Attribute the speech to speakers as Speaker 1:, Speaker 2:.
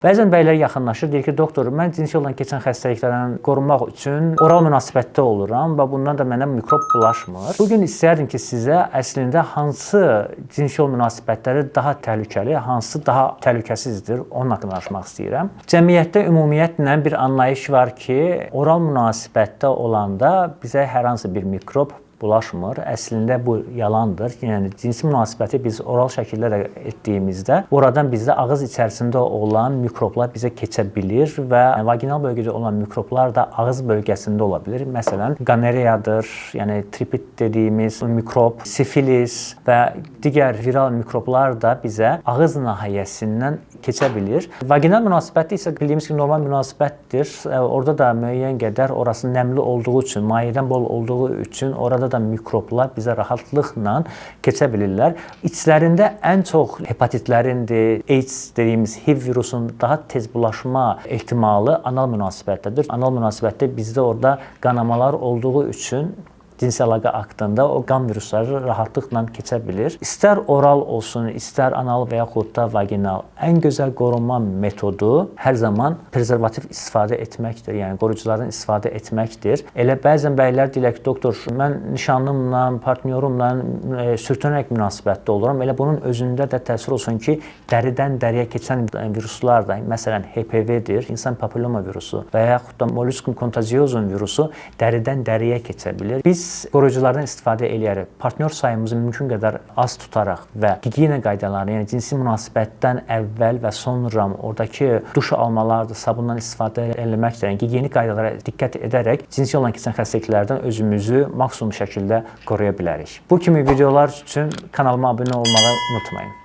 Speaker 1: Bəzən bəylər yaxınlaşır, deyir ki, doktor, mən cinsi yolla keçən xəstəliklərdən qorunmaq üçün oral münasibətdə oluram və bundan da mənə mikrob bulaşmır. Bu gün istərdim ki, sizə əslində hansı cinsi yol münasibətləri daha təhlükəli, hansı daha təhlükəsizdir, onun haqqında danışmaq istəyirəm. Cəmiyyətdə ümumiyyətlə bir anlayış var ki, oral münasibətdə olanda bizə hər hansı bir mikrob bulaşmır. Əslində bu yalandır. Yəni cinsi münasibəti biz oral şəkildə də etdiyimizdə oradan bizdə ağız içərisində olan mikroblar bizə keçə bilir və vaginal bölgədə olan mikroblar da ağız bölgəsində ola bilir. Məsələn, qonoreyadır, yəni tripit dediyimiz mikrob, sifilis və digər viral mikroblar da bizə ağız nahiyəsindən keçə bilir. Vaginal münasibətdə isə bildiyimiz kimi normal münasibətdir. Orada da müəyyən qədər orası nəmli olduğu üçün, mayedən bol olduğu üçün orada da mikroblar bizə rahatlıqla keçə bilirlər. İçlərində ən çox hepatitlərindir, AIDS dediyimiz HIV virusunun daha tez bulaşma ehtimalı anal münasibətdədir. Anal münasibətdə bizdə orada qanamalar olduğu üçün cinsi əlaqə aktında o qan virusları rahatlıqla keçə bilir. İstər oral olsun, istər anal və yaxud da vaginal. Ən gözəl qorunma metodu hər zaman prezervativ istifadə etməkdir. Yəni qoruyuculardan istifadə etməkdir. Elə bəzən bəylər deyirlər ki, doktor, mən nişanlımla, partnyorumla sürtünərək münasibətdə oluram. Elə bunun özündə də təsir olsun ki, dəridən dəriyə keçən viruslar da, məsələn, HPV-dir, insan papilloma virusu və yaxud da molluscum contagiosum virusu dəridən dəriyə keçə bilir. Biz qoruyuculardan istifadə eləyərək, partnyor sayımızı mümkün qədər az tutaraq və gigiyena qaydalarını, yəni cinsi münasibətdən əvvəl və sonra oradakı duş almalardır, sabundan istifadə eləməklə, yəni gigiyenik qaydalara diqqət edərək cinsi yolla keçən xəstəliklərdən özümüzü maksimum şəkildə qoruya bilərik. Bu kimi videolar üçün kanalıma abunə olmağı unutmayın.